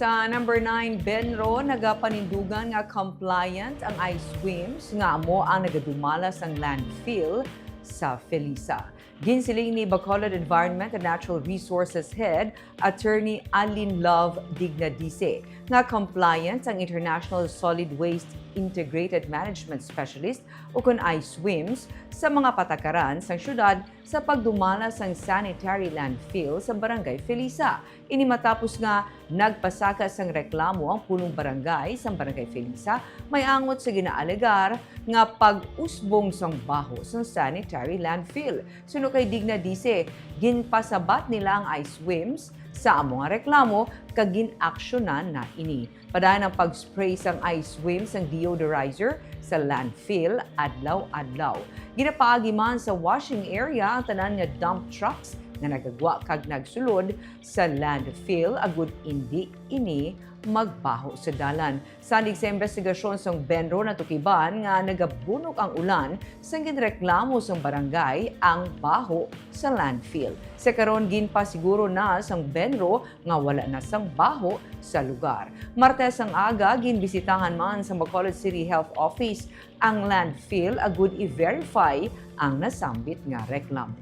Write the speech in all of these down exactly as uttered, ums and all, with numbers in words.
Sa number nine, Benro, nagapanindugan nga compliant ang I-Swims nga amo ang nagadumala sang landfill sa Felisa. Ginsiling ni Bacolod Environment and Natural Resources Head Attorney Alin Love Dignadise nga compliant ang International Solid Waste Integrated Management Specialist, ukon I-Swims, sa mga patakaran sang syudad sa pagdumala sang sanitary landfill sa Barangay Felisa. Ini matapos nga nagpasaka sang reklamo ang punong barangay sang Barangay Felisa, may angot sa ginaalegar nga pag-usbong sang baho sang sanitary landfill. Suno kay Dignadise, ginpasabat nila ang I-Swims sa amo nga reklamo kag gin-aksyonan na ini. Padayon ang pag-spray sang I-Swims sang deodorizer sa landfill adlaw-adlaw. Ginapaagi man sa washing area ang tanan nga dump trucks nga nagagwa kag nagsulod sa landfill agud indi ini magbaho sa dalan. Sanig sa investigasyon sang Benro, natukiban nga nagabunok ang ulan sang ginreklamo sang barangay ang baho sa landfill. Sa karon, ginpasiguro na sang Benro nga wala na sang baho sa lugar. Martes ang aga, ginbisitahan man sa Bacolod City Health Office ang landfill agud i-verify ang nasambit nga reklamo.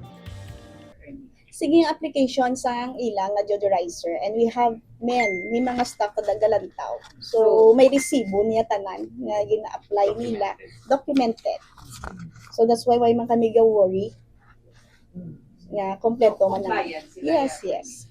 Sige ang application sang ila nga deodorizer, and we have men, may mga stock na galantaw. So, may resibo niya tanan nga gina-apply nila, documented. So, that's why why man kami ga-worry nga kompleto man ang... Compliant sila Yes, yan. Yes.